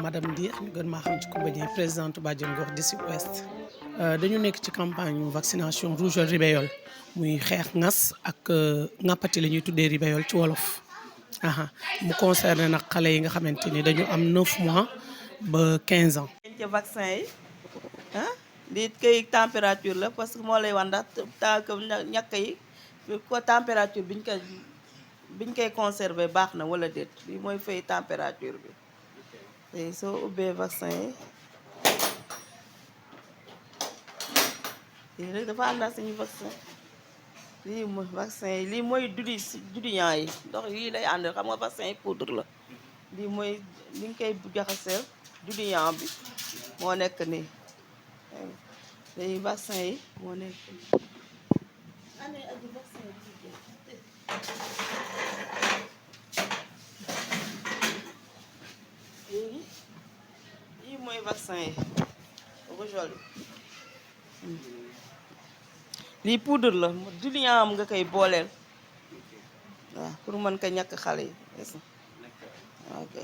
madame Ndir ñu gën maa xam ci Coumba Dieng présidente Badiane Gox District Ouest. dañu nekk ci campagne vaccination rougeole rubéole muy xeex ngas ak ŋàppati la ñuy tuddee rubéole ci wolof. mu concerné nag xale yi nga xamante ni dañu am 9 mois ba 15 ans. ci vaccin yi lii kay température la parce que moo lay wan ndax ñàkk yi ko température biñ koy conserver baax na wala déet lii mooy fay température bi léegi soo ubbee vaccin yi lii rek dafa ànd ak suñu vaccin lii mooy vaccin yi lii mooy dudiñaa yi ndox yii lay ànd xam nga vaccin yi poudre la lii mooy li nga koy jaxaseel dudiñaa bi moo nekk nii léegi vaccin yi moo nekk léegi lii mooy vaccin yi rougeole lii poudre la dudiñaa am nga koy booleel waaw pour mën ko ñàkk xale yi ok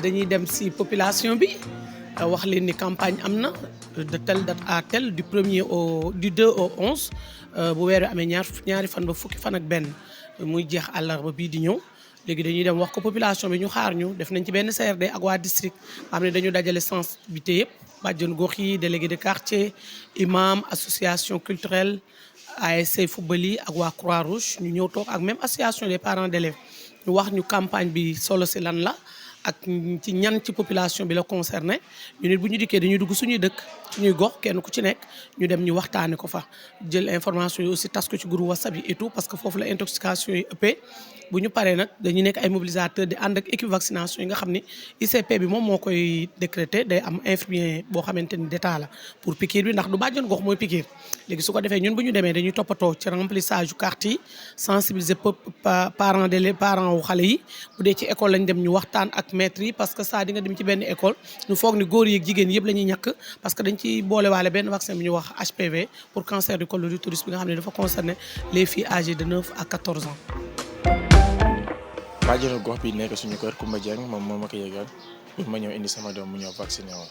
dañuy dem ci population bi wax leen ni campagne am na de telle date à telle du 2 au 11 bu weer amee ñaari fan ba fukki fan ak benn muy jeex àllarba bii di ñëw léegi dañuy dem wax ko population bi ñu xaar ñu def nañ ci benn CRD ak waa district xam ne dañu dajale sensibilité yëpp bàjjenu gox yi délégué de quartier imam association culturelle ASC football yi ak waa Croix-Rouge ñu ñëw toog ak même association des parents d'élèves ñu wax ñu campagne bi solo si lan la ak ci ñan ci population bi la concerné ñu nit bu ñu dikkee dañuy dugg suñuy dëkk suñuy gox kenn ku ci nekk ñu dem ñu waxtaane ko fa jël information yi aussi tas ko ci groupe WhatsApp yi et tout parce que foofu la intoxication yi ëppee bu ñu paree nag dañuy nekk ay mobilisateurs di ànd ak équipe vaccination yi nga xam ni ICP bi moom moo koy décréter day am infirmier boo xamante ni d'état la pour piqûre bi ndax du bàjjen gox mooy piqûre léegi su ko defee ñun bu ñu demee dañuy toppatoo ci remplissage yu carte yi sensibiliser parents d'élèves parents wu xale yi bu dee ci école lañ dem ñu waxtaan ak maître yi parce que ça di nga dem ci benn école ñu foog ni góor yi ak jigéen yëpp la ñuy ñàkk parce que dañ ci boolewaale benn vaccin bi ñu wax HPV pour cancer du col de l'utérus bi nga xam ne dafa concerner les filles âgées de 9 à 14 ans. bàjjenu gox bi nekk suñu kër Coumba Dieng moom moo ma ko yëgal pour ma ñëw indi sama doom mu ñëw vacciné wu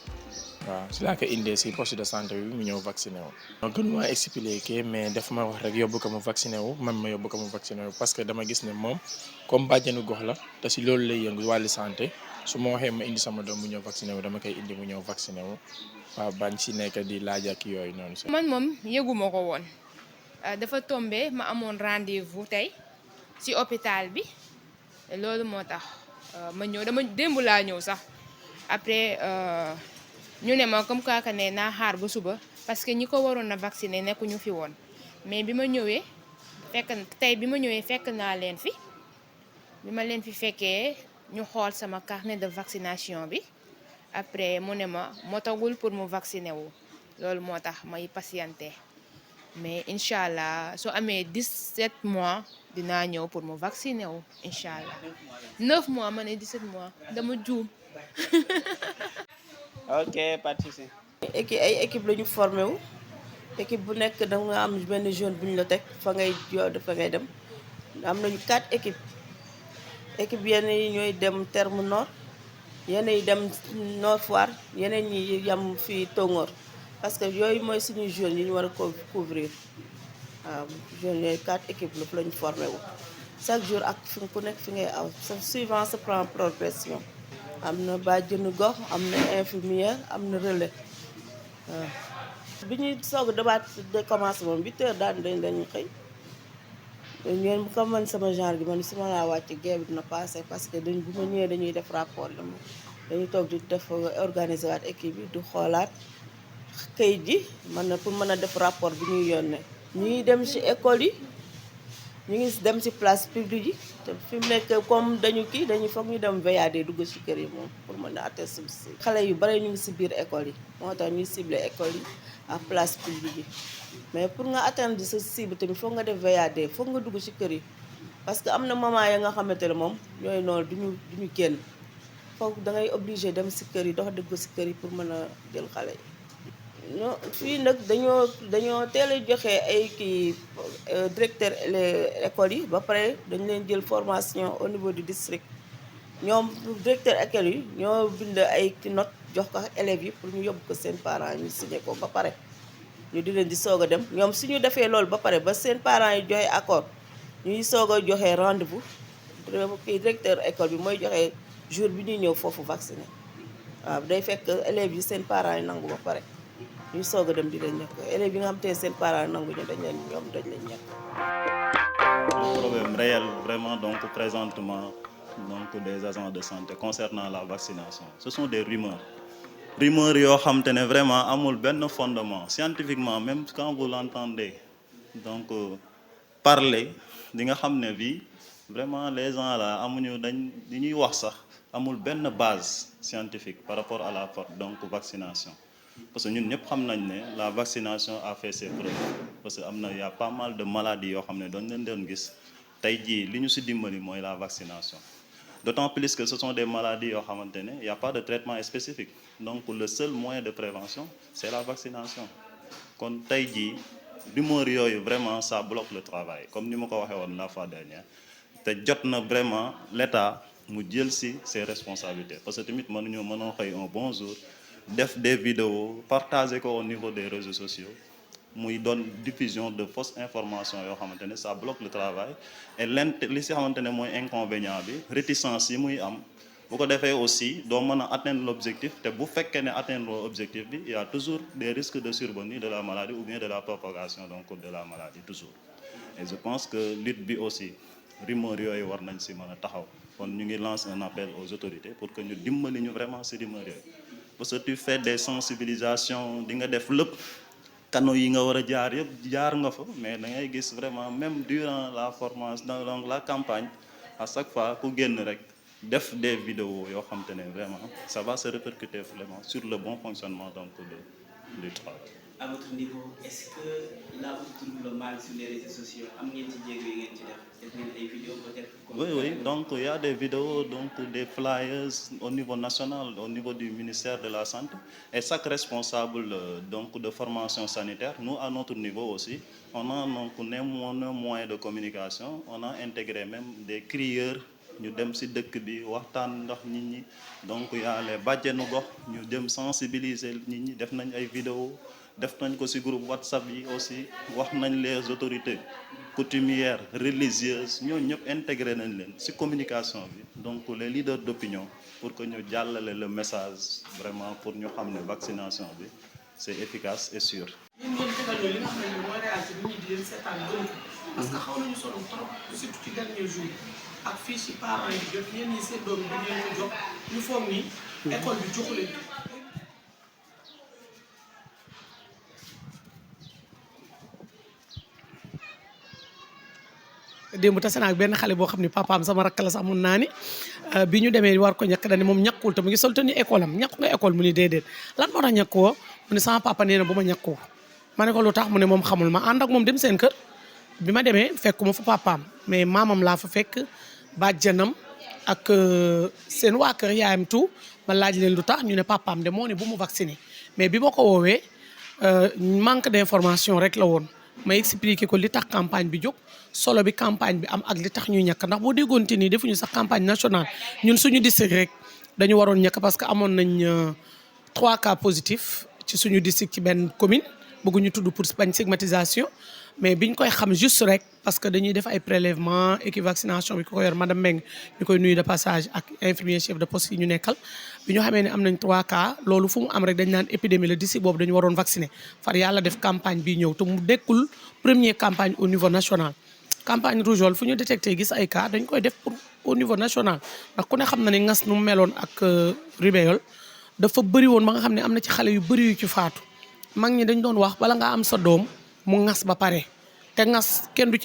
waaw si laa ko indee si poste de santé bi mu ñëw vacciné wu. donc gën maa expliqué mais daf ma wax rek yóbbu ko mu vacciné wu man ma yóbbu ko mu vacciné wu parce que dama gis ne moom comme bàjjenu gox la te si loolu lay yëngu wàllu santé su ma waxee ma indi sama doom mu ñëw vacciné wu dama koy indi mu ñëw vacciné wu waaw bañ si nekk di laaj ak yooyu noonu. man moom yëguma ko woon dafa tombé ma amoon rendez-vous tey si hôpital bi. loolu moo tax ma ñëw dama démb laa ñëw sax après ñu ne ma comme quoi que ne naa xaar ba suba parce que ñi ko waroon a vacciner nekkuñu fi woon mais bi ma ñëwee fekk naa leen fi bi ma leen fi fekkee ñu xool sama carnet de vaccination bi après mu ne ma motagul pour mu vacciner wu loolu moo tax may patienté mais incha allah su amee 17 mois dinaa ñëw pour mu vacciner wu incha allah 9 mois ma ne 17 mois dama juum. ok pas de souci. ay équipe la ñu formé wu équipe bu nekk da nga am benn zone bu ñu la teg fa ngay dem am nañu 4 équipe yenn yi ñooy dem Terme Nord yenn yi dem Nord Foire yeneen ñi yam fii Tongoor parce que yooyu mooy suñuy zone yi ñu war a couvrir waaw zone yooyu 4 équipes la ñu formé wu chaque jour ak fi ku nekk fi ngay aw suivant sa plan progression am na bàjjenu gox am na infirmière am na relais waaw. bi ñuy soog a débat de commencement 8 heures dañu xëy ñeen comme man sama genre gi man su ma laa wàcc gée bi dina passé parce que bu ma ñëwee dañuy def rapport dañuy toog di def organiser waat équipe yi du xoolaat kayit ji pour mën a def rapport bi ñuy yónnee. ñu ngi dem ci école yi ñu ngi dem ci place publique yi te fi mu nekk comme dañu foog ñu dem VAD dugg ci kër yi moom pour mën a attester ci xale yu bare ñu ngi ci biir école yi moo tax ñuy ciblé école yi ak place publique yi mais pour nga atteindre sa cible tamit foog nga def VAD foog nga dugg ci kër yi parce que am na moment ya nga xamante ne moom yooyu noonu duñu génn foog da ngay obligé dem ci kër yi dox dugg ci kër yi pour mën a jël xale yi. ñoo fii nag dañoo teel a joxe ay kii directeur école yi ba pare dañ leen jël formation au niveau du district ñoom directeur école yi ñoo bind ay note jox ko élèves yi pour ñu yóbbu ko seen parents ñu signé ko ba pare ñu di leen di soog a dem ñoom suñu defee loolu ba pare ba seen parents yi joxe accord ñuy soog a joxe rendez-vous kii directeur école bi mooy joxe jour bi ñuy ñëw foofu vacciné waaw day fekk élèves yi seen parents yi nangu ba pare ñu soog a dem di leen ñàkk élèves yi nga xam te seen parents nangu ñu dañ leen ñàkk. Un problème réel vraiment donc présentement donc des agents de santé concernant la vaccination ce sont des rumeurs yoo xam te ne vraiment amul benn fondement scientifiquement même quand vous l'entendez donc parler di nga xam ne bii vraiment les gens là amuñu di ñuy wax sax amul benn base scientifique par rapport à la donc vaccination parce que ñun ñëpp xam nañ ne la vaccination a fait ses preuves parce que y a pas mal de maladies yoo xam ne dañ leen doon gis tey jii li ñu ci dimbali mooy la vaccination d'autant plus que ce sont des maladies yoo xamante ne y a pas de traitement spécifique donc le seul moyen de prévention c'est la vaccination kon tey jii rumeur yooyu vraiment ça bloque le travail comme ni ma ko waxee woon la fois dernière te jot na vraiment l'État mu jël ci ses responsabilités parce que tamit mënoo xëy un bon jour def des vidéos partager ko au niveau des réseaux sociaux muy doon diffusion de fausses informations yoo xamante ne ça bloque le travail et li ci xamante ne mooy inconvénient bi réticence yi muy am bu ko defee aussi doo mën a atteindre l'objectif te bu fekkee ne atteindre l'objectif bi il y a toujours des risques de survenue de la maladie ou bien de la propagation donc de la maladie toujours et je pense que lutte bi aussi rumeur yooyu war nañ ci mën a taxaw kon ñu ngi lancer un appel aux autorités pour que ñu dimbali ñu vraiment ci rumeur yooyu parce que tu fais des sensibilisations di nga def lépp canaux yi nga war a jaar yëpp jaar nga fa mais da ngay gis vraiment même durant la formation donc la campagne à chaque fois ku génn rek def des vidéos yoo xam te ne vraiment ça va se répercuter vraiment sur le bon fonctionnement donc du travail. À votre niveau, est-ce que là où se trouve le mal sur les réseaux sociaux am ngeen ci jéego yi ngeen ci def ngeen ay vidéos peut-être. Oui, donc il y a des vidéos donc des flyers au niveau national au niveau du ministère de la santé et chaque responsable donc de formation sanitaire nous à notre niveau aussi on a donc un moyen de communication on a intégré même des crieurs ñu dem ci dëkk bi waxtaan ndax nit ñi donc y a les bàjjenu gox ñu dem sensibiliser nit ñi def nañ ay vidéos def nañ ko ci groupe WhatsApp yi aussi wax nañ les autorités coutumières religieuses ñooñu ñëpp intégré nañ leen ci communication bi donc les leaders d'opinion pour que ñu jàllale le message vraiment pour ñu xam ne vaccination bi c'est efficace et sûr. parce que xaw nañu sonn trop surtout ci dernier jour ak fii ci parents yi jot ñenn ñi seen doom bi ñu jox ñu foog ni école bi joxu leen. démb tase naa ak benn xale boo xam ne papaam sama rakk la sax mun naa ni bi ñu demee war ko ñàkk dañu moom ñàkkul te mu ngi sol tenue école am ñàkku nga école mu ni déedéet lan moo tax ñàkkoo mu ne sama papa nee na bu ma ñàkkoo ma ne ko lu tax mu ne moom xamul ma ànd ak moom dem seen kër bi ma demee fekkuma fa papaam mais maamam laa fa fekk bàjjanam ak seen waa kër yaayam tout ma laaj leen lu tax ñu ne papaam de moo ne bu mu vacciné mais bi ma ko woowee manque d'information rek la woon ma expliqué ko li tax campagne bi jóg solo bi campagne bi am ak li tax ñuy ñàkk ndax boo déggoonte nii defuñu sax campagne nationale ñun suñu district rek dañu waroon ñàkk parce que amoon nañ 3 cas positifs ci suñu district ci benn commune bëgguñu tudd pour bañ stigmatisation mais biñ koy xam juste rek parce que dañuy def ay prélèvement équipe vaccination bi ku ko yor madame Mbengue ñu koy nuyu de passage ak infirmier chef de poste yi ñu nekkal bi ñu xamee ne am nañ 3 cas loolu fu mu am rek dañ naan épidémie la d'ici boobu dañu waroon vacciner far yàlla def campagne bi ñëw te mu dekkul première campagne au niveau national campagne rougeole fu ñu détecté gis ay cas dañ koy def pour au niveau national ndax ku ne xam na ne ngas nu mu meloon ak rubéole dafa bëri woon ba nga xam ne am na ci xale yu bëri yu ci faatu mag ñi dañ doon wax bala nga am sa doom mu ngas ba pare te ngas kenn du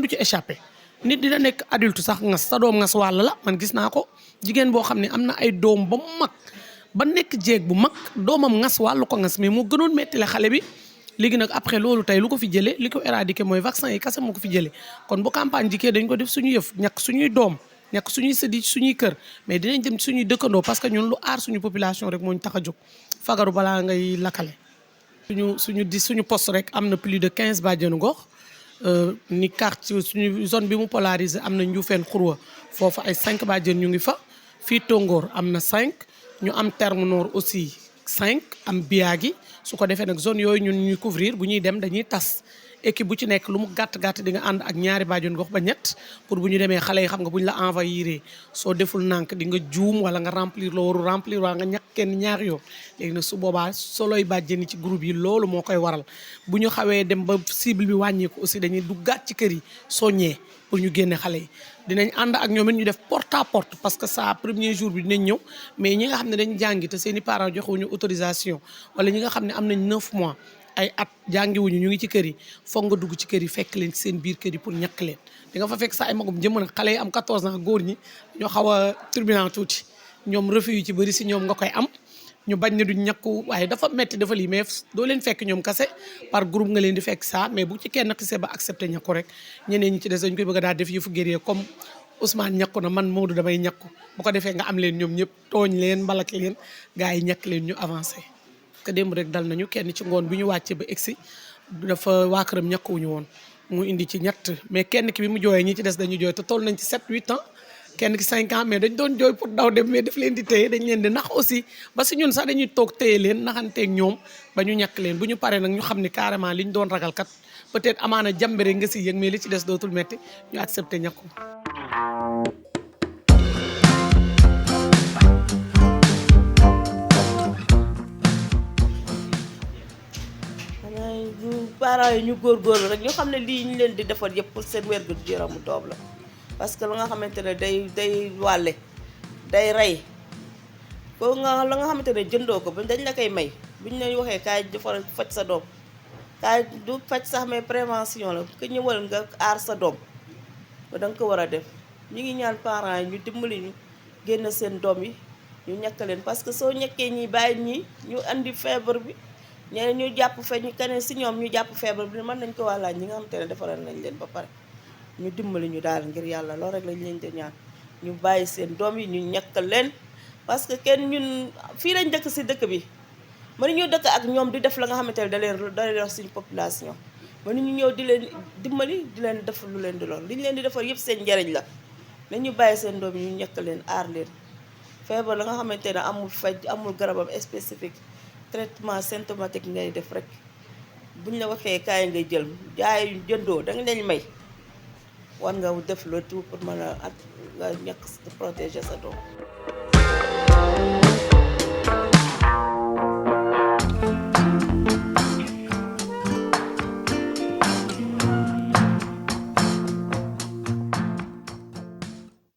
ci échappé nit dina nekk adulte sax ngas sa doom ngas wàll la man gis naa ko jigéen boo xam ne am na ay doom ba mu mag ba nekk jéeg bu mag doomam ngas wàllu ko ngas mais moo gënoon metti la xale bi léegi nag après loolu tey lu ko fi jëlee li ko éradiqué mooy vaccin yi kese moo ko fi jëlee kon bu campagne jikee dañ ko def suñu yëf ñàkk suñuy doom ñàkk suñuy sëdi suñuy kër mais dinañ dem suñuy dëkkandoo parce que ñun lu aar suñu population rek moo ñu tax a jóg fagaru balaa ngay lakkale. suñu poste rek am na plus de 15 bàjjenu gox ni quartier suñu zone bi mu polarisé am na Ndioufène Xurwa foofu ay 5 bàjjen ñu ngi fa fii Tongoor am na 5 ñu am Terme Nord aussi 5 am Biagi su ko defee nag zone yooyu ñun ñuy couvrir bu ñuy dem dañuy tas équipe bu ci nekk lu mu gàtt di nga ànd ak ñaari bàjjen gox ba ñett pour bu ñu demee xale yi xam nga bu ñu la envahiré soo deful nànk di nga juum wala nga remplir loo waru remplir waa nga ñàkk kenn ñaari yoon léegi nag su boobaa soloy bàjjen yi ci groupe yi loolu moo koy waral bu ñu xawee dem ba cible bi wàññeeku aussi dañuy duggaat ci kër yi soññee pour ñu génne xale yi dinañ ànd ak ñoom it ñu def porte à porte parce que ça premier jour bi dinañ ñëw mais ñi nga xam ne dañ jàngi te seen i parents joxewuñu autorisation wala ñi nga xam ne am nañ 9 mois ay at jàngiwuñu ñu ngi ci kër yi foog nga dugg ci kër yi fekk leen ci seen biir kër yi pour ñàkk leen di nga fa fekk sax ay magum jëmm nag xale yi am 14 ans góor ñi ñoo xaw a turbulent tuuti ñoom refus yu ci bëri si ñoom nga koy am ñu bañ ne duñ ñàkku waaye dafa metti dafa lii mais doo leen fekk ñoom kase par groupe nga leen di fekk ça mais bu ci kenn xisee ba accepté ñàkku rek ñeneen ñi ci des dañ koy bëgg a daal def yëfu guerrier comme Ousmane ñàkku na man Maodo damay ñàkku bu ko defee nga am leen ñoom ñëpp tooñ leen mbalak leen gars yi ñàkk leen ñu avancé que démb rek dal nañu kenn ci ngoon bi ñu wàccee ba egsi dafa waa këram ñàkkuwuñu woon mu indi ci ñett mais kenn ki bi mu jooyee ñi ci des dañu jooy te toll nañ ci 7 8 ans kenn ki 5 ans mais dañ doon jooy pour daw dem mais daf leen di téye dañ leen di nax aussi ba si ñun sax dañuy toog téye leen naxanteeg ñoom ba ñu ñàkk leen bu ñu paree nag ñu xam ni carrément li ñu doon ragal kat peut-être amaana jàmbere nga si yëg mais li ci des dootul metti ñu accepté ñàkku. parents yi ñu góorgóorlu rek ñu xam ne lii ñu leen di defar yëpp pour seen wér-gu-yaramu doom la parce que la nga xamante ne day wàlle day rey ko nga la nga xamante ne jëndoo ko ba dañ la koy may bu ñu leen waxee kaay defar faj sa doom kaay du faj sax mais prévention la que ñëwal nga aar sa doom da nga ko war a def ñu ngi ñaan parents yi ñu dimbali ñu génn seen doom yi ñu ñàkk leen parce que soo ñàkkee ñi bàyyi ñii ñu andi feebar bi ñeneen ñu jàpp ñu keneen si ñoom ñu jàpp feebar bi mën nañ ko wàllaaj ñi nga xamante ne defaral nañ leen ba pare ñu dimbali ñu daal ngir yàlla loolu rek lañ leen di ñaan ñu bàyyi seen doom yi ñu ñàkk leen parce que kenn ñun fii lañ dëkk si dëkk bi mënuñu dëkk ak ñoom di def la nga xamante ne da leen suñu population mënuñu ñëw di leen dimbali di leen def lu leen di lool li ñu leen di defar yëpp seen njariñ la nañu bàyyi seen doom yi ñu ñàkk leen aar leen feebar la nga xamante ne amul faj amul garabam spécifique traitement symptomatique ngay def rek buñ la waxee kaay ngay jël jaay jëndoo da nga leen may war nga def le tout pour mën a nga ñàkk protéger sa doom